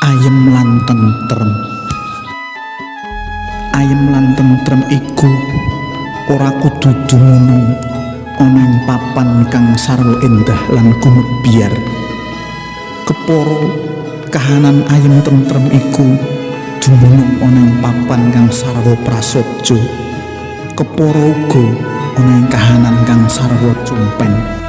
Ayem lan tentrem. Ayem lan tentrem iku ora kudu dumunung ana ing papan kang sarwa endah lan gumebyar. Kepara kahanan ayem tentrem iku dumunung ana ing papan kang sarwa prasaja. Kepara uga ana ing kahanan kang sarwa cumpen.